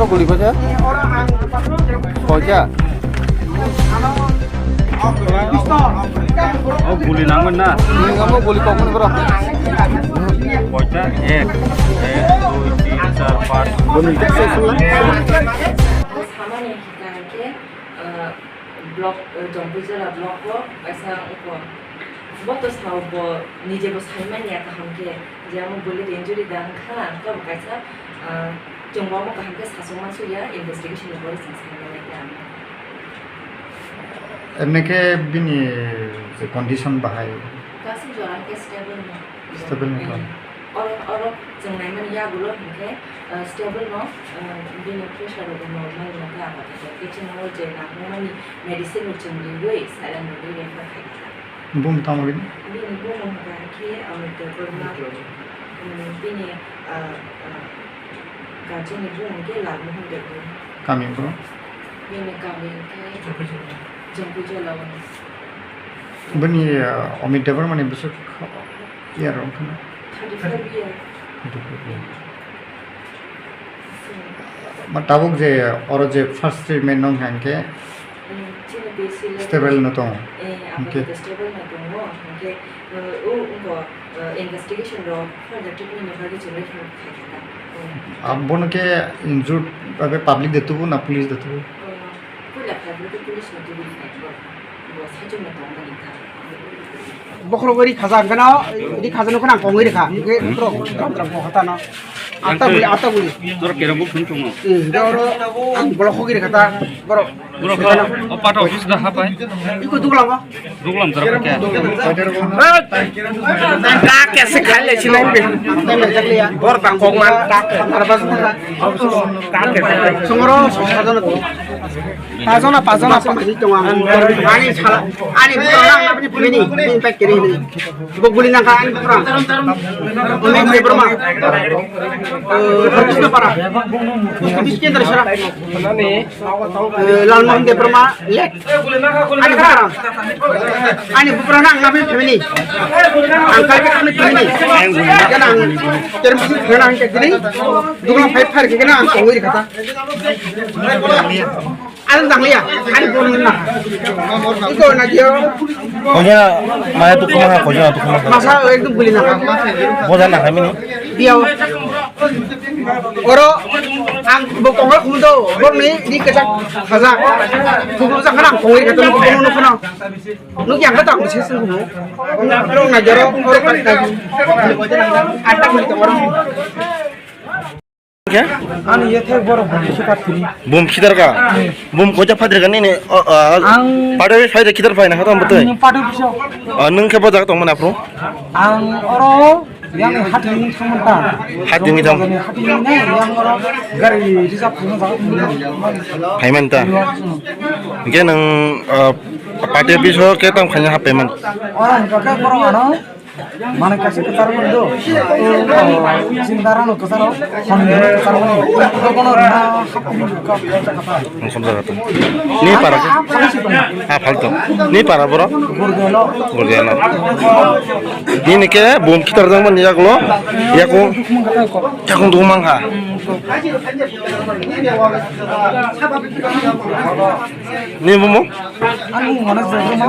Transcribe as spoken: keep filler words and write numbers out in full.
Guli koi ja? Koi ja? O guli nangmani na? Nangmani guli kok mani bro. Koi ja? Ek, ek, dui, tin, char, panch. Samani hingka hingke, eh, block, eh, Jompuijala block o kaisa oko. Bo to sao bo nije bo sai manya kaham khe, je amo bwlwi injury da wngkha, to bo kaisa, ah, chwng bo amo kaham khe sasuk mansukya, investigation ni pore chwng sai manya khe amo. Emne khe bini je condition bahai? Kaisa jora khe stable no. Stable no. Hmm. Oro, oro chwng naimani yagulo hinkhe, ah, stable no, ah, bini pressure rok normal no khe apatot khe chwng o je nangmani medicine rok chwng riwi saline rok refer khai kha. Bumung tamo bini? Bini bumung hwnkha khe Amit Debbarma, um, bini, ah, ah, guardian ni bumung khe Lalmohan Debbarma. Kami bro? Bini kami khe Jompuijala o. Bini, ah, Amit Debbarma ni bwswk year wngkha na? Thirty-five year. Thirty-five year. Ma tabuk je oro je first treatment nong hingkhe stable no tongo. Hingkhe stable no tongo. Hingkhe, uh, o, o, uh, investigation rok further treatment ni bagwi chwng refer khai kha ta. Abono khe injured abe public de tubu na police de tubu? Uh, puila khai bwrwi khe police no tubu khai bo. Bo saichung no tong mani kha. Bokhorok ri khaja hwnkhe no, ri khaja no khna kongwi rikha. Hwnkhe borok tram tram kok hata no. Atta guli, atta guli. Borok kerong bo phun tongo. Hmm, hwnkhe oro ang bolok khogwi rikha ta, borok. Borok o pato office da hapai. Iko duglam ba? Duglam jora khe. Ka kese khai le sinai be. Bor bang kok man ka. Arba ka kese. Songoro sajana. Pajona, pajona, pajona. Ani sala, ani pura nang, ani pura ni, ni pack kiri ni. Bo guli nang ka, ani pura. Omek de Burma. Eh, Harkisna Para. Bis kendra sara. Eh, Lalmohan de Burma, lek. Ani pura. Ani pura nang, ani family. Ang kai ka, ani family. Kana ang terus kana ang kiri. Duglam five far kana ang kongwi kata. Ano tangliya, ani bol na. Iko na dio. Konya maya tu kuma, konya tu kuma. Masa ekdom buli na. Boja na kami ni. Dia. Oro ang bo kongol khum do, bor ni di kesa khaja. Khum sa khana kongol kata no kono no kono. No yang kata ang sih sungguh. Oro na jero oro kata. Ata buli to oro. Khe? Ani ye thai borok bum khitar kiri. Bum khitar ka? Hmm. Bum koja phadir ka nini, o, o, ang pado bi phaide khitar phai na khatam butoi. Ang pado bisa. O, nung khe bo jaga tong mana pro? Ang oro yang hati ni samanta. Hati ni tam. Hati ni ne yang oro gari reserve ni jaga. Phai man ta. Hmm. Hingke nung, o, pado biso khe tam khanya hap payment. Oro hingke borok ano. Mane kaisa kwcharo mani do. Chini dara no kwcharo, hon ni kwcharo mani. Bono rina hapung ka ka ka. Ang somjak kha. Ni para. Ah, police to. Ah, phalto. Ni para boro? Gurgelo. Gurgelo. Nini khe bum khitar jang mani yaklo. Yakung. Yakung dugumang kha. Ni bumo? Ani mana jagma.